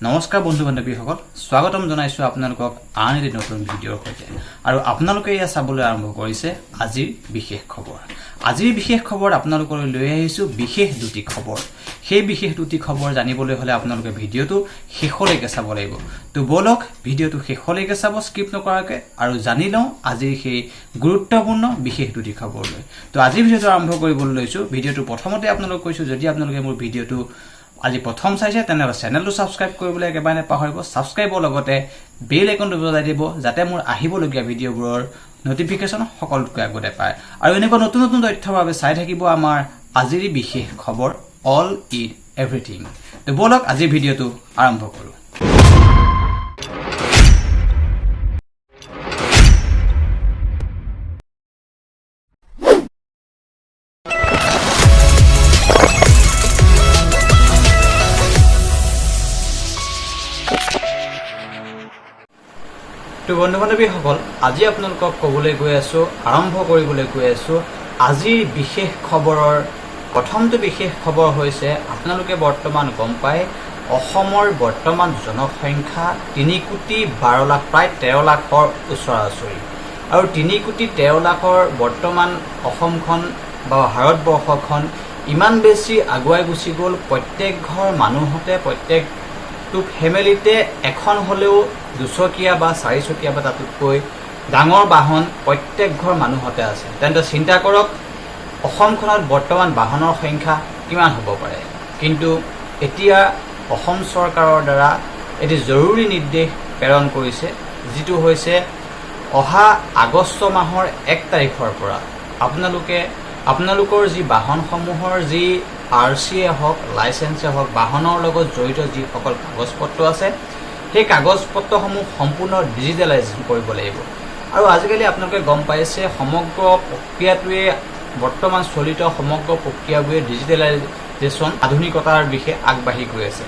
নমস্কাৰ বন্ধু বান্ধৱীসকল, স্বাগতম জনাইছোঁ আপোনালোকক আন এটি নতুন ভিডিঅ'ৰ সৈতে। আৰু আপোনালোকে এয়া চাবলৈ আৰম্ভ কৰিছে আজিৰ বিশেষ খবৰ। আজিৰ বিশেষ খবৰ আপোনালোকলৈ লৈ আহিছোঁ বিশেষ দুটি খবৰ। সেই বিশেষ দুটি খবৰ জানিবলৈ হ'লে আপোনালোকে ভিডিঅ'টো শেষলৈকে চাব লাগিব। তো ব'লক, ভিডিঅ'টো শেষলৈকে চাব স্কিপ নকৰাকৈ আৰু জানি লওঁ আজিৰ সেই গুৰুত্বপূৰ্ণ বিশেষ দুটি খবৰলৈ। তো আজিৰ ভিডিঅ'টো আৰম্ভ কৰিবলৈ লৈছোঁ। ভিডিঅ'টো প্ৰথমতে আপোনালোক কৈছোঁ, যদি আপোনালোকে মোৰ ভিডিঅ'টো আজি প্ৰথম চাইছে, তেনেহ'লে চেনেলটো ছাবস্ক্ৰাইব কৰিবলৈ একেবাৰে নাপাহৰিব। ছাবস্ক্ৰাইবৰ লগতে বেল আইকনটো বজাই দিব, যাতে মোৰ আহিবলগীয়া ভিডিঅ'বোৰৰ নটিফিকেশ্যন সকলোতকৈ আগতে পায়। আৰু এনেকুৱা নতুন নতুন তথ্যৰ বাবে চাই থাকিব আমাৰ আজিৰ বিশেষ খবৰ, অল ইন এভৰিথিং। তো ব'লক, আজিৰ ভিডিঅ'টো আৰম্ভ কৰোঁ। তো বন্ধু বান্ধৱীসকল, আজি আপোনালোকক ক'বলৈ গৈ আছোঁ, আৰম্ভ কৰিবলৈ গৈ আছোঁ আজিৰ বিশেষ খবৰৰ। প্ৰথমটো বিশেষ খবৰ হৈছে, আপোনালোকে বৰ্তমান গম পায়, অসমৰ বৰ্তমান জনসংখ্যা 3 কোটি 12 লাখ, প্ৰায় 13 লাখৰ ওচৰা ওচৰি। আৰু 3 কোটি 13 লাখৰ বৰ্তমান অসমখন বা ভাৰতবৰ্ষখন ইমান বেছি আগুৱাই গুচি গ'ল, প্ৰত্যেক ঘৰ মানুহতে, প্ৰত্যেকটো ফেমিলিতে এখন হ'লেও দুচকীয়া বা চাৰিচকীয়া বা তাতোতকৈ ডাঙৰ বাহন প্ৰত্যেক ঘৰ মানুহতে আছে। তেন্তে চিন্তা কৰক, অসমখনত বৰ্তমান বাহনৰ সংখ্যা কিমান হ'ব পাৰে। কিন্তু এতিয়া অসম চৰকাৰৰ দ্বাৰা এটি জৰুৰী নিৰ্দেশ প্ৰেৰণ কৰিছে, যিটো হৈছে অহা আগষ্ট মাহৰ 1 তাৰিখৰ পৰা আপোনালোকে আপোনালোকৰ যি বাহনসমূহৰ যি আৰ চিয়ে হওক, লাইচেঞ্চে হওক, বাহনৰ লগত জড়িত যিসকল কাগজ পত্ৰ আছে, সেই কাগজ পত্ৰসমূহ সম্পূৰ্ণ ডিজিটেলাইজেশ্যন কৰিব লাগিব। আৰু আজিকালি আপোনালোকে গম পাইছে, সমগ্ৰ প্ৰক্ৰিয়াটোৱে, বৰ্তমান চলিত সমগ্ৰ প্ৰক্ৰিয়াবোৰে ডিজিটেলাইজেশ্যন, আধুনিকতাৰ দিশে আগবাঢ়ি গৈ আছে।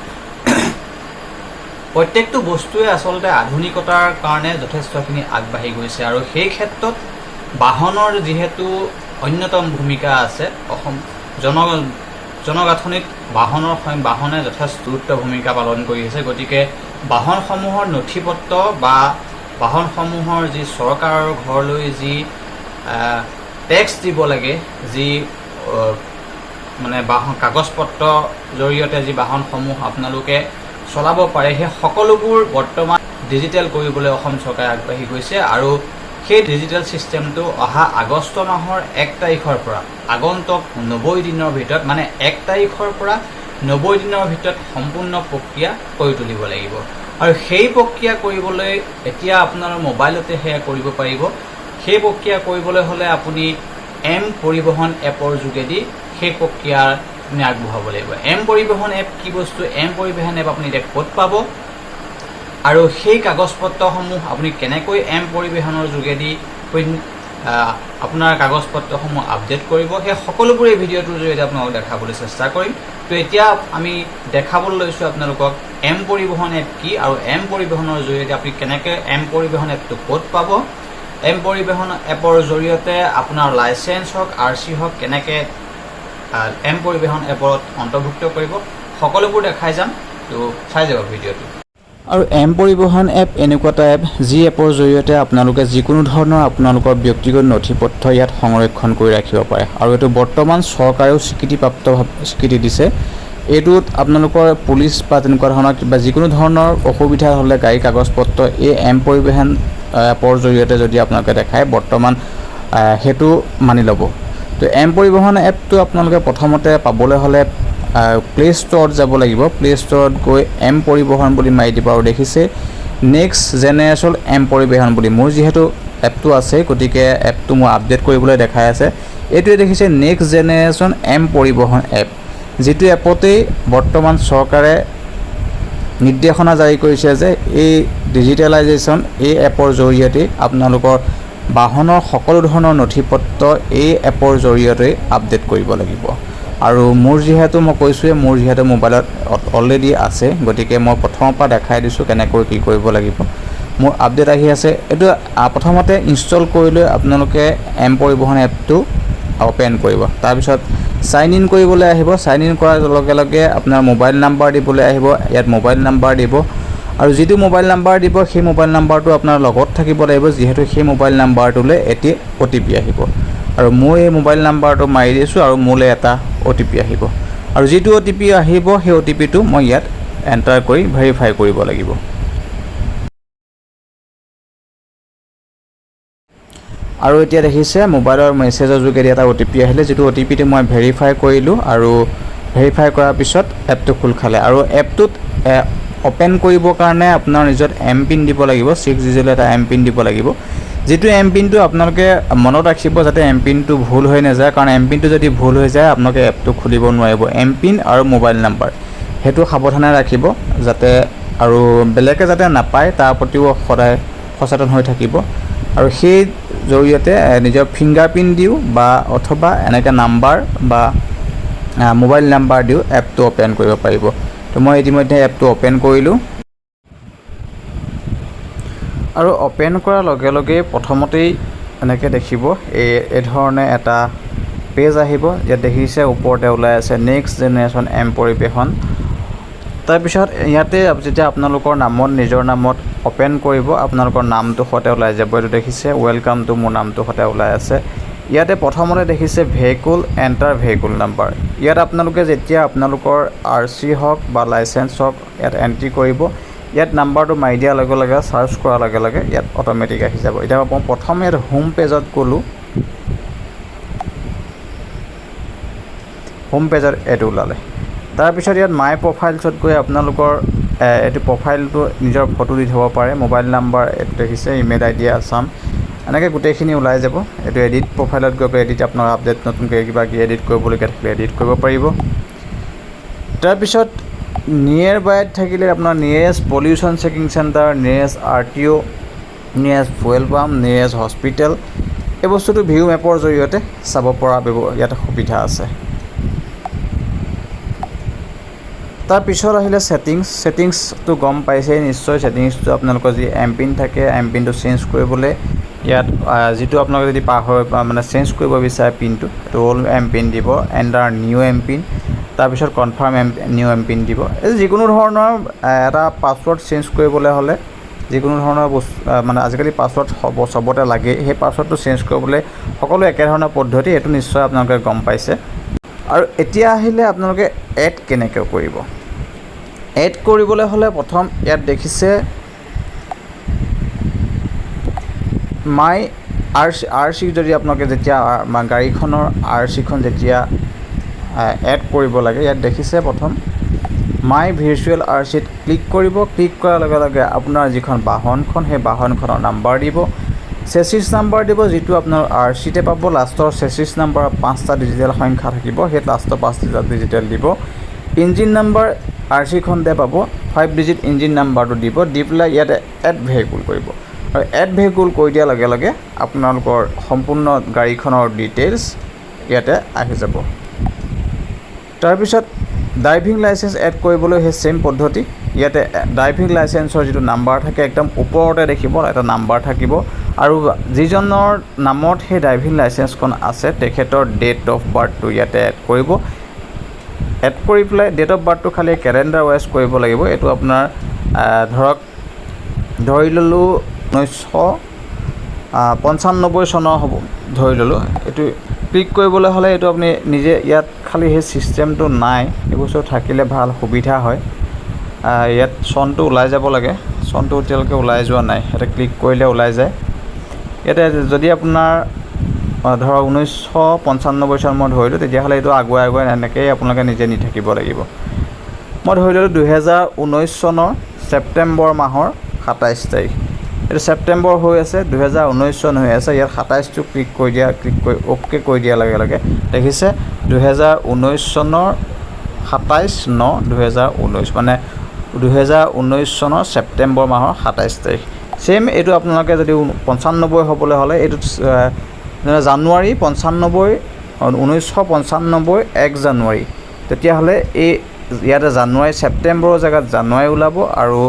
প্ৰত্যেকটো বস্তুৱে আচলতে আধুনিকতাৰ কাৰণে যথেষ্টখিনি আগবাঢ়ি গৈছে। আৰু সেই ক্ষেত্ৰত বাহনৰ যিহেতু অন্যতম ভূমিকা আছে, অসম জনগাঁথনিত বাহনে যথেষ্ট গুৰুত্ব ভূমিকা পালন কৰি আছে। গতিকে বাহনসমূহৰ নথি পত্ৰ বা বাহনসমূহৰ যি চৰকাৰৰ ঘৰলৈ যি টেক্স দিব লাগে, যি মানে বাহন কাগজ পত্ৰ জৰিয়তে যি বাহনসমূহ আপোনালোকে চলাব পাৰে, সেই সকলোবোৰ বৰ্তমান ডিজিটেল কৰিবলৈ অসম চৰকাৰে আগবাঢ়ি গৈছে। আৰু সেই ডিজিটেল ছিষ্টেমটো অহা আগষ্ট মাহৰ 1 তাৰিখৰ পৰা আগন্তুক 90 দিনৰ ভিতৰত, মানে 1 তাৰিখৰ পৰা 90 দিনৰ ভিতৰত সম্পূৰ্ণ প্ৰক্ৰিয়া কৰি তুলিব লাগিব। আৰু সেই প্ৰক্ৰিয়া কৰিবলৈ এতিয়া আপোনাৰ মোবাইলতে সেয়া কৰিব পাৰিব। সেই প্ৰক্ৰিয়া কৰিবলৈ হ'লে আপুনি এম পৰিবহণ এপৰ যোগেদি সেই প্ৰক্ৰিয়া আপুনি আগবঢ়াব লাগিব। এম পৰিবহণ এপ কি বস্তু, এম পৰিবহণ এপ আপুনি এতিয়া ক'ত পাব আৰু সেই কাগজ পত্ৰসমূহ আপুনি কেনেকৈ এম পৰিবহণৰ যোগেদি আপোনাৰ কাগজ পত্ৰসমূহ আপডেট কৰিব, সেই সকলোবোৰ এই ভিডিঅ'টোৰ জৰিয়তে আপোনালোকক দেখাবলৈ চেষ্টা কৰিম। তো এতিয়া আমি দেখাবলৈ লৈছোঁ আপোনালোকক এম পৰিবহণ এপ কি আৰু এম পৰিবহণৰ জৰিয়তে আপুনি কেনেকৈ, এম পৰিবহণ এপটো ক'ত পাব, এম পৰিবহণ এপৰ জৰিয়তে আপোনাৰ লাইচেঞ্চ হওক, আৰ চি হওক, কেনেকৈ এম পৰিবহণ এপত অন্তৰ্ভুক্ত কৰিব, সকলোবোৰ দেখাই যাম। তো চাই যাব ভিডিঅ'টো। আৰু এম পৰিবহণ এপ এনেকুৱা এটা এপ, যি এপৰ জৰিয়তে আপোনালোকে যিকোনো ধৰণৰ আপোনালোকৰ ব্যক্তিগত নথি পত্ৰ ইয়াত সংৰক্ষণ কৰি ৰাখিব পাৰে। আৰু এইটো বৰ্তমান চৰকাৰেও স্বীকৃতিপ্ৰাপ্ত স্বীকৃতি দিছে। এইটোত আপোনালোকৰ পুলিচ বা তেনেকুৱা ধৰণৰ কিবা যিকোনো ধৰণৰ অসুবিধা হ'লে গাড়ী কাগজ পত্ৰ এই এম পৰিবহণ এপৰ জৰিয়তে যদি আপোনালোকে দেখায়, বৰ্তমান সেইটো মানি ল'ব। তো এম পৰিবহণ এপটো আপোনালোকে প্ৰথমতে পাবলৈ হ'লে প্লে' ষ্ট'ৰত যাব লাগিব। প্লে' ষ্ট'ৰত গৈ এম পৰিবহণ বুলি মাৰি দিব আৰু দেখিছে নেক্সট জেনেৰেশ্যন এম পৰিবহণ বুলি। মোৰ যিহেতু এপটো আছে, গতিকে এপটো মই আপডেট কৰিবলৈ দেখাই আছে। এইটোৱে দেখিছে নেক্সট জেনেৰেশ্যন এম পৰিবহণ এপ, যিটো এপতেই বৰ্তমান চৰকাৰে নিৰ্দেশনা জাৰি কৰিছে যে এই ডিজিটেলাইজেশ্যন এই এপৰ জৰিয়তেই আপোনালোকৰ বাহনৰ সকলো ধৰণৰ নথি পত্ৰ এই এপৰ জৰিয়তেই আপডেট কৰিব লাগিব। আৰু মোৰ যিহেতু, মই কৈছোঁৱেই, মোৰ যিহেতু মোবাইলত অলৰেডি আছে, গতিকে মই প্ৰথমৰ পৰা দেখাই দিছোঁ কেনেকৈ কি কৰিব লাগিব। মোৰ আপডেট আহি আছে। এইটো প্ৰথমতে ইনষ্টল কৰি লৈ আপোনালোকে এম পৰিবহণ এপটো অ'পেন কৰিব। তাৰপিছত চাইন ইন কৰিবলৈ আহিব। চাইন ইন কৰাৰ লগে লগে আপোনাৰ মোবাইল নাম্বাৰ দিবলৈ আহিব। ইয়াত মোবাইল নাম্বাৰ দিব আৰু যিটো মোবাইল নাম্বাৰ দিব, সেই মোবাইল নাম্বাৰটো আপোনাৰ লগত থাকিব লাগিব, যিহেতু সেই মোবাইল নাম্বাৰটোলৈ এটি অ'টিপি আহিব। আৰু মই এই মোবাইল নাম্বাৰটো মাৰি দিছোঁ আৰু মোলৈ এটা অ'টিপি আহিব আৰু যিটো অ'টিপি আহিব, সেই অ'টিপিটো মই ইয়াত এণ্টাৰ কৰি ভেৰিফাই কৰিব লাগিব। আৰু এতিয়া দেখিছে, মোবাইলৰ মেছেজৰ যোগেদি এটা অ'টিপি আহিলে, যিটো অ'টিপিটো মই ভেৰিফাই কৰিলোঁ আৰু ভেৰিফাই কৰাৰ পিছত এপটো খোল খালে। আৰু এপটোত অ'পেন কৰিবৰ কাৰণে আপোনাৰ নিজৰ এম পিন দিব লাগিব। 6 ডিজিট এটা এম পিন দিব লাগিব, যিটো এম পিনটো আপোনালোকে মনত ৰাখিব, যাতে এম পিনটো ভুল হৈ নাযায়। কাৰণ এম পিনটো যদি ভুল হৈ যায়, আপোনালোকে এপটো খুলিব নোৱাৰিব। এম পিন আৰু মোবাইল নাম্বাৰ, সেইটো সাৱধানে ৰাখিব যাতে আৰু বেলেগে যাতে নাপায়, তাৰ প্ৰতিও সদায় সচেতন হৈ থাকিব। আৰু সেই জৰিয়তে নিজৰ ফিংগাৰ প্ৰিণ্ট দিও বা অথবা এনেকৈ নাম্বাৰ বা মোবাইল নাম্বাৰ দিও এপটো অ'পেন কৰিব পাৰিব। তো মই ইতিমধ্যে এপটো অ'পেন কৰিলোঁ আৰু অ'পেন কৰাৰ লগে লগেই প্ৰথমতেই এনেকৈ দেখিব, এই ধৰণে এটা পেজ আহিব। ইয়াত দেখিছে, ওপৰতে ওলাই আছে নেক্সট জেনেৰেশ্যন এম পৰিবহণ। তাৰপিছত ইয়াতে যেতিয়া আপোনালোকৰ নামত, নিজৰ নামত অ'পেন কৰিব, আপোনালোকৰ নামটো সতে ওলাই যাব। এইটো দেখিছে, welcome to মোৰ নামটো সতে ওলাই আছে। ইয়াতে প্ৰথমতে দেখিছে ভেহিকুল, এণ্টাৰ ভেহিকুল নাম্বাৰ। ইয়াত আপোনালোকে যেতিয়া আপোনালোকৰ আৰচি হওক বা লাইচেঞ্চ হওক, ইয়াত এণ্ট্ৰি কৰিব, ইয়াত নাম্বাৰটো মাৰি দিয়াৰ লগে লগে, চাৰ্চ কৰাৰ লগে লগে ইয়াত অট'মেটিক আহি যাব। এতিয়া মই প্ৰথম ইয়াত হোম পেজত গ'লোঁ। হোম পেজত এইটো ওলালে। তাৰপিছত ইয়াত মাই প্ৰফাইলছত গৈ আপোনালোকৰ এইটো প্ৰফাইলটো, নিজৰ ফটো দি থ'ব পাৰে, মোবাইল নাম্বাৰ, এইটো দেখিছে, ইমেইল আই ডি, আছাম, এনেকৈ গোটেইখিনি ওলাই যাব। এইটো এডিট প্ৰফাইলত গৈ পেলাই এডিট, আপোনাৰ আপডেট, নতুনকৈ কিবা কিবি এডিট কৰিবলগীয়া থাকিলে এডিট কৰিব পাৰিব। তাৰপিছত নিয়েৰ বাইত থাকিলে আপোনাৰ nearest pollution checking centre, nearest RTO, nearest fuel pump, nearest hospital, এই বস্তুটো ভিউ মেপৰ জৰিয়তে চাব পৰা ইয়াত সুবিধা আছে। তাৰপিছত আহিলে ছেটিংছ। ছেটিংছটো গম পাইছেই নিশ্চয়। ছেটিংছটো আপোনালোকৰ যি এম পিন থাকে, এম পিনটো চেঞ্জ কৰিবলৈ ইয়াত যিটো আপোনালোকে যদি পাহৰি মানে চেঞ্জ কৰিব বিচাৰে পিনটো, সেইটো অ'ল্ড এম পিন দিব, এণ্টাৰ নিউ এম পিন, তাৰপিছত confirm new M PIN দিব। এই যিকোনো ধৰণৰ এটা পাছৱৰ্ড চেঞ্জ কৰিবলৈ হ'লে, যিকোনো ধৰণৰ বস্তু, মানে আজিকালি পাছৱৰ্ড চবতে লাগেই, সেই পাছৱৰ্ডটো চেঞ্জ কৰিবলৈ সকলো একেধৰণৰ পদ্ধতি, এইটো নিশ্চয় আপোনালোকে গম পাইছে। আৰু এতিয়া আহিলে আপোনালোকে এড কেনেকৈ কৰিব। এড কৰিবলৈ হ'লে প্ৰথম ইয়াত দেখিছে মাই আৰচি। আৰচি যদি আপোনালোকে যেতিয়া গাড়ীখনৰ আৰচিখন যেতিয়া এড কৰিব লাগে, ইয়াত দেখিছে, প্ৰথম মাই ভাৰ্চুৱেল আৰচিত ক্লিক কৰিব। ক্লিক কৰাৰ লগে লগে আপোনাৰ যিখন বাহনখন, সেই বাহনখনৰ নাম্বাৰ দিব, চেচিছ নাম্বাৰ দিব, যিটো আপোনাৰ আৰচিতে পাব। লাষ্টৰ চেচিছ নাম্বাৰ পাঁচটা ডিজিটেল সংখ্যা থাকিব, সেই লাষ্টৰ পাঁচটা ডিজিটেল দিব। ইঞ্জিন নাম্বাৰ আৰচিখনতে পাব, 5 ডিজিট ইঞ্জিন নাম্বাৰটো দিব। দি পেলাই ইয়াতে এড ভেহিকুল কৰিব আৰু এড ভেহিকুল কৰি দিয়াৰ লগে লগে আপোনালোকৰ সম্পূৰ্ণ গাড়ীখনৰ ডিটেইলছ ইয়াতে আহি যাব। তাৰপিছত ড্ৰাইভিং লাইচেঞ্চ এড কৰিবলৈ সেই ছেইম পদ্ধতি। ইয়াতে ড্ৰাইভিং লাইচেঞ্চৰ যিটো নাম্বাৰ থাকে, একদম ওপৰতে দেখিব এটা নাম্বাৰ থাকিব আৰু যিজনৰ নামত সেই ড্ৰাইভিং লাইচেঞ্চখন আছে, তেখেতৰ ডেট অফ বাৰ্থটো ইয়াতে এড কৰিব। এড কৰি পেলাই ডেট অফ বাৰ্থটো খালি কেলেণ্ডাৰ ৱাইজ কৰিব লাগিব। এইটো আপোনাৰ ধৰক, ধৰি ল'লোঁ 1995 চনৰ হ'ব ধৰি ল'লোঁ। এইটো ক্লিক কৰিবলৈ হ'লে এইটো আপুনি নিজে ইয়াত খালি সেই ছিষ্টেমটো নাই। এই বস্তু থাকিলে ভাল সুবিধা হয়। ইয়াত চনটো ওলাই যাব লাগে, চনটো এতিয়ালৈকে ওলাই যোৱা নাই। ইয়াতে ক্লিক কৰিলে ওলাই যায়। ইয়াতে যদি আপোনাৰ ধৰক 1995 চন মই ধৰিলোঁ, তেতিয়াহ'লে এইটো আগুৱাই আগুৱাই এনেকৈয়ে আপোনালোকে নিজে নি থাকিব লাগিব। মই ধৰি ল'লোঁ 2019 চনৰ ছেপ্টেম্বৰ মাহৰ 27 তাৰিখ। এইটো ছেপ্টেম্বৰ হৈ আছে, 2019 চন হৈ আছে। ইয়াত 27টো ক্লিক কৰি দিয়া, ক্লিক কৰি অ'কে কৰি দিয়াৰ লগে লগে দেখিছে, 2019 চনৰ 27/9/2019, মানে 2019 চনৰ ছেপ্টেম্বৰ মাহৰ 27 তাৰিখ। ছেইম এইটো আপোনালোকে যদি 95 হ'বলৈ হ'লে এইটো জানুৱাৰী 95, 1995 1 জানুৱাৰী, তেতিয়াহ'লে এই ইয়াতে জানুৱাৰী, ছেপ্টেম্বৰৰ জেগাত জানুৱাৰী ওলাব আৰু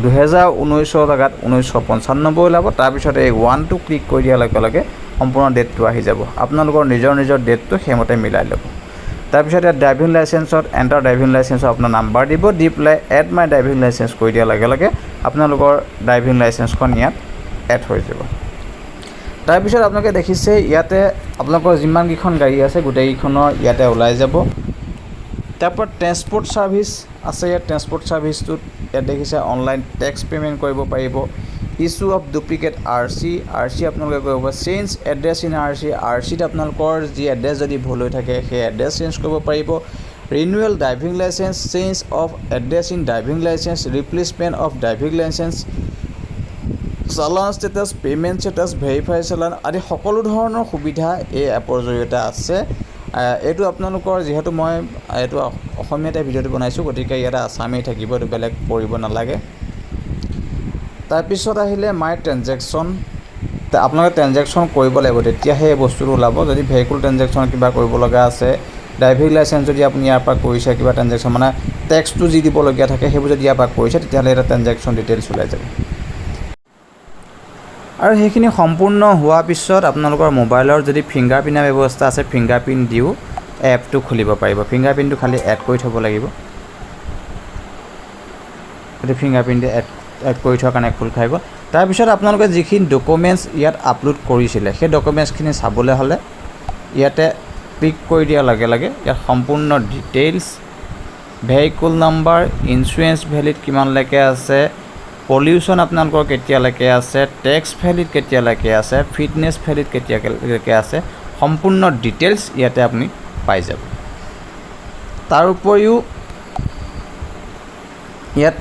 2019ৰ জেগাত 1995 ওলাব। তাৰপিছত এই ওৱানটো ক্লিক কৰি দিয়াৰ লগে লগে সম্পূৰ্ণ ডেটটো আহি যাব। আপোনালোকৰ নিজৰ নিজৰ ডেটটো সেইমতে মিলাই ল'ব। তাৰপিছত ইয়াত ড্ৰাইভিং লাইচেঞ্চত এণ্টাৰ ড্ৰাইভিং লাইচেঞ্চৰ আপোনাৰ নাম্বাৰ দিব। দি পেলাই এড মাই ড্ৰাইভিং লাইচেঞ্চ কৰি দিয়াৰ লগে লগে আপোনালোকৰ ড্ৰাইভিং লাইচেঞ্চখন ইয়াত এড হৈ যাব। তাৰপিছত আপোনালোকে দেখিছে, ইয়াতে আপোনালোকৰ যিমানকেইখন গাড়ী আছে, গোটেইকেইখনৰ ইয়াতে ওলাই যাব। তাৰপৰা ট্ৰেন্সপৰ্ট ছাৰ্ভিচ আছে ইয়াত। ট্ৰেন্সপৰ্ট ছাৰ্ভিচটোত ইয়াত দেখিছে, অনলাইন টেক্স পে'মেণ্ট কৰিব পাৰিব, issue of duplicate RC, RC আপোনালোকে কৰিব, change address in R C, R চিত আপোনালোকৰ যি এড্ৰেছ যদি ভুল হৈ থাকে, সেই এড্ৰেছ চেঞ্জ কৰিব পাৰিব, renewal driving licence, change of address in driving licence, replacement of driving licence, challan status, payment status, verify challan আদি সকলো ধৰণৰ সুবিধা এই এপৰ জৰিয়তে আছে। এইটো আপোনালোকৰ যিহেতু মই এইটো অসমীয়াতে ভিডিঅ'টো বনাইছোঁ, গতিকে ইয়াতে আছামেই থাকিব, এইটো বেলেগ কৰিব নালাগে। তাৰপিছত আহিলে মাই ট্ৰেনজেকশ্যন। আপোনালোকে ট্ৰেনজেকশ্যন কৰিব লাগিব, তেতিয়াহে এই বস্তুটো ওলাব। যদি ভেহিকুল ট্ৰেনজেকশ্যন কিবা কৰিব লগা আছে, ড্ৰাইভিং লাইচেঞ্চ যদি আপুনি ইয়াৰ পৰা কৰিছে, কিবা ট্ৰেনজেকশ্যন মানে টেক্সটো যি দিবলগীয়া থাকে, সেইবোৰ যদি ইয়াৰ পৰা কৰিছে, তেতিয়াহ'লে এটা ট্ৰেনজেকশ্যন ডিটেইলছ ওলাই যাব। আৰু সেইখিনি সম্পূৰ্ণ হোৱাৰ পিছত আপোনালোকৰ মোবাইলৰ যদি ফিংগাৰ প্ৰিণ্টৰ ব্যৱস্থা আছে, ফিংগাৰ প্ৰিণ্ট দিও এপটো খুলিব পাৰিব। ফিংগাৰ প্ৰিণ্টটো খালি এড কৰি থ'ব লাগিব। গতিকে ফিংগাৰ প্ৰিণ্ট এড কৰি থোৱাৰ কাৰণে খোল খাই গ'ল। তাৰপিছত আপোনালোকে যিখিনি ডকুমেণ্টছ ইয়াত আপলোড কৰিছিলে, সেই ডকুমেণ্টছখিনি চাবলৈ হ'লে ইয়াতে ক্লিক কৰি দিয়াৰ লগে লগে ইয়াত সম্পূৰ্ণ details, vehicle number, insurance valid কিমানলৈকে আছে, পলিউশ্যন আপোনালোকৰ কেতিয়ালৈকে আছে, টেক্স ভেলিড কেতিয়ালৈকে আছে, ফিটনেছ ভেলিড কেতিয়ালৈকে আছে, সম্পূৰ্ণ ডিটেইলছ ইয়াতে আপুনি পাই যাব। তাৰ উপৰিও ইয়াত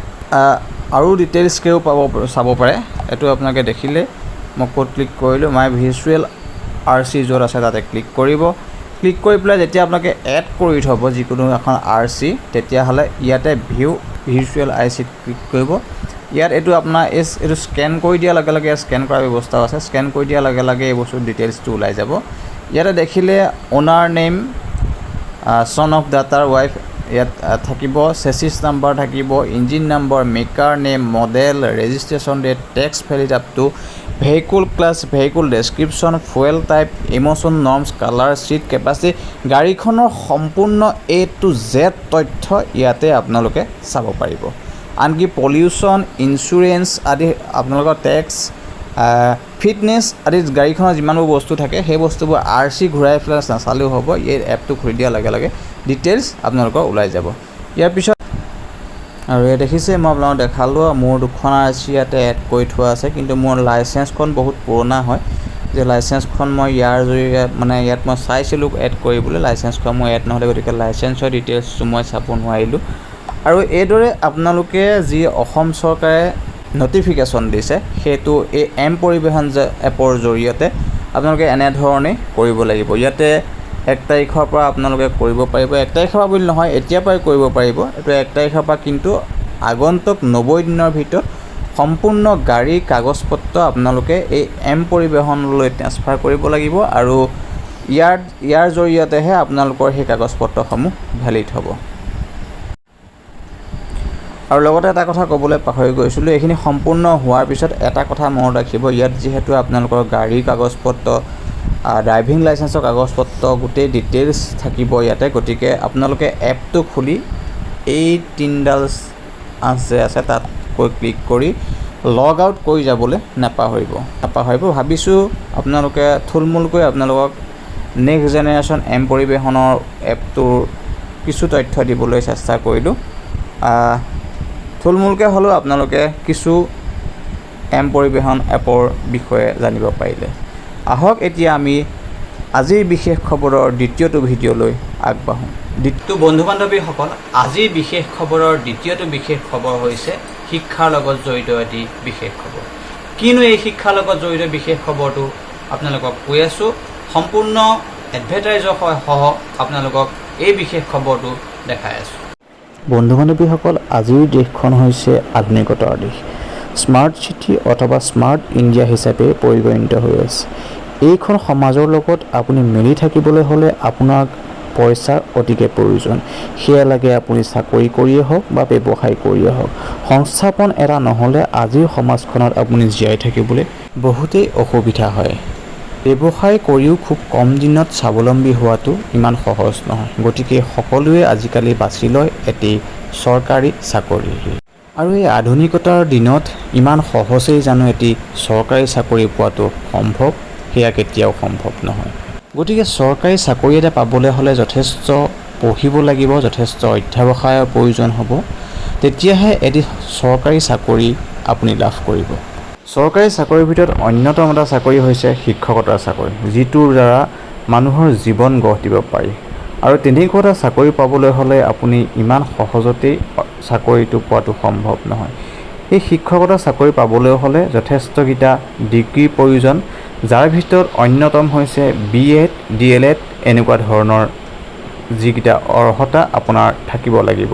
আৰু ডিটেইলছকৈও পাব, চাব পাৰে। এইটো আপোনালোকে দেখিলে, মই ক'ত ক্লিক কৰিলোঁ, মাই ভাৰ্চুৱেল আৰ চি য'ত আছে তাতে ক্লিক কৰিব। ক্লিক কৰি পেলাই যেতিয়া আপোনালোকে এড কৰি থ'ব যিকোনো এখন আৰ চি, তেতিয়াহ'লে ইয়াতে ভিউ ভাৰ্চুৱেল আৰ চিত ক্লিক কৰিব। ইয়াত এইটো আপোনাৰ এইটো স্কেন কৰি দিয়াৰ লগে লগে, ইয়াত স্কেন কৰাৰ ব্যৱস্থাও আছে, স্কেন কৰি দিয়াৰ লগে লগে এই বস্তুৰ ডিটেইলছটো ওলাই যাব। ইয়াতে দেখিলে owner name, son of daughter, wife ইয়াত থাকিব, চেচিছ নাম্বাৰ থাকিব, engine number, maker name, model, registration date, tax valid up to, vehicle class, vehicle description, fuel type, emission norms, colour, seat capacity, গাড়ীখনৰ সম্পূৰ্ণ এ টু জেড তথ্য ইয়াতে আপোনালোকে চাব পাৰিব। আনকি পলিউশ্যন, ইঞ্চুৰেঞ্চ আদি, আপোনালোকৰ টেক্স, ফিটনেছ আদি গাড়ীখনৰ যিমানবোৰ বস্তু থাকে, সেই বস্তুবোৰ আৰ চি ঘূৰাই পেলাই নাচালেও হ'ব। এই এপটো খুলি দিয়াৰ লগে লগে ডিটেইলছ আপোনালোকৰ ওলাই যাব। ইয়াৰ পিছত আৰু ইয়াত দেখিছে, মই আপোনালোকক দেখালোঁ, মোৰ দুখন আৰ চি ইয়াতে এড কৰি থোৱা আছে। কিন্তু মোৰ লাইচেঞ্চখন বহুত পুৰণা হয় যে লাইচেঞ্চখন মই ইয়াৰ জৰিয়তে, মানে ইয়াত মই চাইছিলোঁ এড কৰিবলৈ, লাইচেঞ্চখন মোৰ এড নহ'লে, গতিকে লাইচেঞ্চৰ ডিটেইলছটো মই চাব নোৱাৰিলোঁ। আৰু এইদৰে আপোনালোকে যি অসম চৰকাৰে নটিফিকেশ্যন দিছে, সেইটো এই এম পৰিবহণ যে এপৰ জৰিয়তে আপোনালোকে এনেধৰণেই কৰিব লাগিব। ইয়াতে 1 তাৰিখৰ পৰা আপোনালোকে কৰিব পাৰিব। 1 তাৰিখৰ পৰা বুলি নহয়, এতিয়াৰ পৰাই কৰিব পাৰিব এইটো 1 তাৰিখৰ পৰা। কিন্তু আগন্তুক 90 দিনৰ ভিতৰত সম্পূৰ্ণ গাড়ীৰ কাগজ পত্ৰ আপোনালোকে এই এম পৰিবহণলৈ ট্ৰেন্সফাৰ কৰিব লাগিব আৰু ইয়াৰ জৰিয়তেহে আপোনালোকৰ সেই কাগজ পত্ৰসমূহ ভেলিড হ'ব। আৰু লগতে এটা কথা ক'বলৈ পাহৰি গৈছিলোঁ, এইখিনি সম্পূৰ্ণ হোৱাৰ পিছত এটা কথা মনত ৰাখিব, ইয়াত যিহেতু আপোনালোকৰ গাড়ীৰ কাগজ পত্ৰ, ড্ৰাইভিং লাইচেঞ্চৰ কাগজ পত্ৰ গোটেই ডিটেইলছ থাকিব ইয়াতে, গতিকে আপোনালোকে এপটো খুলি এই তিনিডাল আঁচ যে আছে, তাত গৈ ক্লিক কৰি লগ আউট কৰি যাবলৈ নাপাহৰিব, নাপাহৰিব। ভাবিছোঁ আপোনালোকে থুলমূলকৈ আপোনালোকক নেক্সট জেনেৰেশ্যন এম পৰিবহণৰ এপটোৰ কিছু তথ্য দিবলৈ চেষ্টা কৰিলোঁ। থুলমূলকৈ হ'লেও আপোনালোকে কিছু এম পৰিবহণ এপৰ বিষয়ে জানিব পাৰিলে। আহক, এতিয়া আমি আজিৰ বিশেষ খবৰৰ দ্বিতীয়টো ভিডিঅ'লৈ আগবাঢ়োঁ। তো বন্ধু বান্ধৱীসকল, আজিৰ বিশেষ খবৰৰ দ্বিতীয়টো বিশেষ খবৰ হৈছে শিক্ষাৰ লগত জড়িত এটি বিশেষ খবৰ। কিনো এই শিক্ষাৰ লগত জড়িত বিশেষ খবৰটো আপোনালোকক কৈ আছোঁ। সম্পূৰ্ণ এডভাৰটাইজৰ সহ আপোনালোকক এই বিশেষ খবৰটো দেখাই আছোঁ। বন্ধু বান্ধৱীসকল, আজিৰ দেশখন হৈছে আধুনিকতাৰ দেশ। স্মাৰ্ট চিটি অথবা স্মাৰ্ট ইণ্ডিয়া হিচাপে পৰিগণিত হৈ আছে। এইখন সমাজৰ লগত আপুনি মিলি থাকিবলৈ হ'লে আপোনাক পইচাৰ অতিকে প্ৰয়োজন। সেয়া লাগে আপুনি চাকৰি কৰিয়ে হওক বা ব্যৱসায় কৰিয়ে হওক, সংস্থাপন এটা নহ'লে আজিৰ সমাজখনত আপুনি জীয়াই থাকিবলৈ বহুতেই অসুবিধা হয়। ব্যৱসায় কৰিও খুব কম দিনত স্বাৱলম্বী হোৱাটো ইমান সহজ নহয়। গতিকে সকলোৱে আজিকালি বাছি লয় এটি চৰকাৰী চাকৰি। আৰু এই আধুনিকতাৰ দিনত ইমান সহজেই জানো এটি চৰকাৰী চাকৰি পোৱাটো সম্ভৱ? সেয়া কেতিয়াও সম্ভৱ নহয়। গতিকে চৰকাৰী চাকৰি এটা পাবলৈ হ'লে যথেষ্ট পঢ়িব লাগিব, যথেষ্ট অধ্যৱসায়ৰ প্ৰয়োজন হ'ব, তেতিয়াহে এটি চৰকাৰী চাকৰি আপুনি লাভ কৰিব। চৰকাৰী চাকৰিৰ ভিতৰত অন্যতম এটা চাকৰি হৈছে শিক্ষকতাৰ চাকৰি, যিটোৰ দ্বাৰা মানুহৰ জীৱন গঢ় দিব পাৰি। আৰু তেনেকুৱা এটা চাকৰি পাবলৈ হ'লে আপুনি ইমান সহজতেই চাকৰিটো পোৱাটো সম্ভৱ নহয়। এই শিক্ষকতা চাকৰি পাবলৈ হ'লে যথেষ্টকেইটা ডিগ্ৰীৰ প্ৰয়োজন, যাৰ ভিতৰত অন্যতম হৈছে বি এড, ডি.এল.এড, এনেকুৱা ধৰণৰ যিকেইটা অৰ্হতা আপোনাৰ থাকিব লাগিব,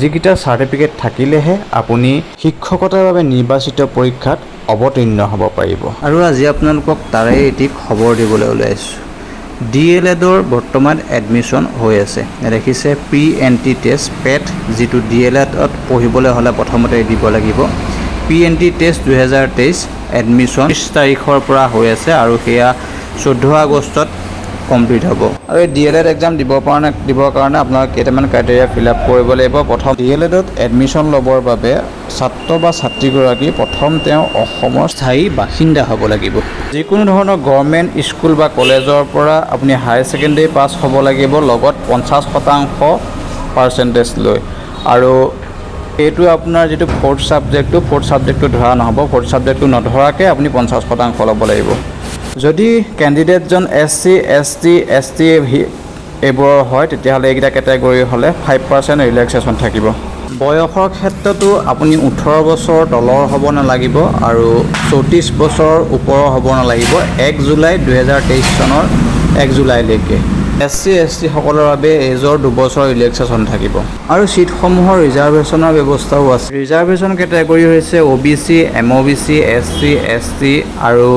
যিকেইটা চাৰ্টিফিকেট থাকিলেহে আপুনি শিক্ষকতাৰ বাবে নিৰ্বাচিত পৰীক্ষাত অৱতীৰ্ণ হ'ব পাৰিব। আৰু আজি আপোনালোকক তাৰে এটি খবৰ দিবলৈ ওলাইছোঁ। ডি.এল.এডৰ বৰ্তমান এডমিশ্যন হৈ আছে। দেখিছে, প্ৰি এণ্ট্ৰি টেষ্ট পেট, যিটো ডি.এল.এডত পঢ়িবলৈ হ'লে প্ৰথমতে দিব লাগিব। প্ৰি এণ্ট্ৰি টেষ্ট 2023 এডমিশ্যন 30 তাৰিখৰ পৰা হৈ আছে আৰু সেয়া 14 আগষ্টত কমপ্লিট হ'ব। আৰু এই ডি.এল.এড এক্সাম দিবৰ কাৰণে আপোনালোকে কেইটামান ক্ৰাইটেৰিয়া ফিল আপ কৰিব লাগিব। প্ৰথম, ডি.এল.এডত এডমিশ্যন ল'বৰ বাবে ছাত্ৰ বা ছাত্ৰীগৰাকী প্ৰথম তেওঁ অসমৰ স্থায়ী বাসিন্দা হ'ব লাগিব। যিকোনো ধৰণৰ গভৰ্ণমেণ্ট স্কুল বা কলেজৰ পৰা আপুনি হায়াৰ ছেকেণ্ডেৰী পাছ হ'ব লাগিব, লগত 50% পাৰ্চেণ্টেজ লৈ। আৰু এইটো আপোনাৰ যিটো ফ'ৰ্থ ছাবজেক্টটো ধৰা নহ'ব। ফ'ৰ্থ ছাবজেক্টটো নধৰাকৈ আপুনি 50% ল'ব লাগিব। যদি কেণ্ডিডেটজন S C, S T, S T এইবোৰৰ হয়, তেতিয়াহ'লে এইকেইটা কেটেগৰী হ'লে 5% ৰিলেক্সেশ্যন থাকিব। বয়সৰ ক্ষেত্ৰতো আপুনি 18 বছৰৰ তলৰ হ'ব নালাগিব আৰু 34 বছৰৰ ওপৰৰ হ'ব নালাগিব 1 জুলাই 2023 চনৰ 1 জুলাইলৈকে। এছ চি, এছ টিসকলৰ বাবে এজৰ 2 বছৰ ৰিলেক্সেশ্যন থাকিব। আৰু ছিটসমূহৰ ৰিজাৰ্ভেশ্যনৰ ব্যৱস্থাও আছে। ৰিজাৰ্ভেশ্যন কেটেগৰী হৈছে O' B C, M O' B C, S C, S T আৰু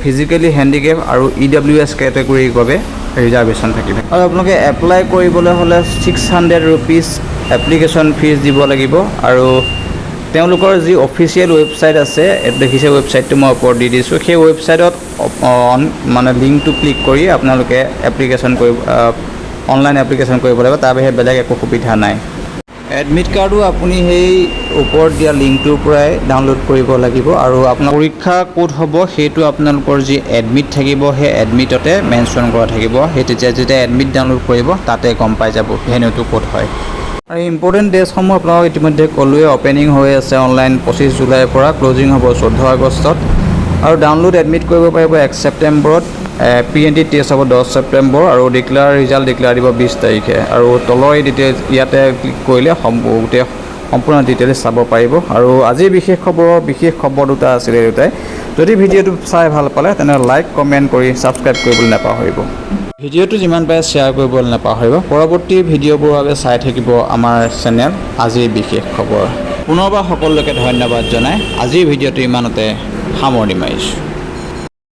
ফিজিকেলি হেণ্ডিকেপ আৰু ই ডাব্লিউ এছ কেটেগৰীৰ বাবে ৰিজাৰ্ভেশ্যন থাকিব। আৰু আপোনালোকে এপ্লাই কৰিবলৈ হ'লে ₹600 এপ্লিকেশ্যন ফিজ দিব লাগিব। আৰু তেওঁলোকৰ যি অফিচিয়েল ৱেবছাইট আছে, এইটো দেখিছে, ৱেবছাইটটো মই ওপৰত দি দিছোঁ। সেই ৱেবছাইটত অন মানে লিংকটো ক্লিক কৰি আপোনালোকে এপ্লিকেশ্যন কৰিব, অনলাইন এপ্লিকেশ্যন কৰিব লাগিব। তাৰ বাহিৰে বেলেগ একো সুবিধা নাই। এডমিট কাৰ্ডো আপুনি সেই ওপৰত দিয়া লিংকটোৰ পৰাই ডাউনলোড কৰিব লাগিব। আৰু আপোনাৰ পৰীক্ষা ক'ত হ'ব, সেইটো আপোনালোকৰ যি এডমিট থাকিব, সেই এডমিটতে মেনশ্যন কৰা থাকিব। সেই তেতিয়া যেতিয়া এডমিট ডাউনলোড কৰিব, তাতে গম পাই যাব ভেন্যুটো ক'ত হয়। আৰু ইম্পৰ্টেণ্ট ডেটসমূহ আপোনালোকক ইতিমধ্যে ক'লোৱে। অ'পেনিং হৈ আছে অনলাইন 25 জুলাইৰ পৰা, ক্লজিং হ'ব 14 আগষ্টত আৰু ডাউনলোড এডমিট কৰিব পাৰিব 1 ছেপ্টেম্বৰত। প্ৰি এণ্ট্ৰি টেষ্ট হ'ব 10 ছেপ্টেম্বৰ আৰু ৰিজাল্ট ডিক্লেয়াৰ দিব 20 তাৰিখে। আৰু তলৰ এই ডিটেইলছ ইয়াতে ক্লিক কৰিলে গোটেই সম্পূৰ্ণ ডিটেইলছ চাব পাৰিব। আৰু আজিৰ বিশেষ খবৰৰ বিশেষ খবৰ দুটা আছিলে এই দুটাই। যদি ভিডিঅ'টো চাই ভাল পালে, তেনেহ'লে লাইক, কমেণ্ট কৰি ছাবস্ক্ৰাইব কৰিবলৈ নাপাহৰিব। ভিডিঅ'টো যিমান পাৰে শ্বেয়াৰ কৰিবলৈ নাপাহৰিব। পৰৱৰ্তী ভিডিঅ'বোৰৰ বাবে চাই থাকিব আমাৰ চেনেল আজিৰ বিশেষ খবৰ। পুনৰবাৰ সকলোকে ধন্যবাদ জনাই আজিৰ ভিডিঅ'টো ইমানতে সামৰণি মাৰিছোঁ।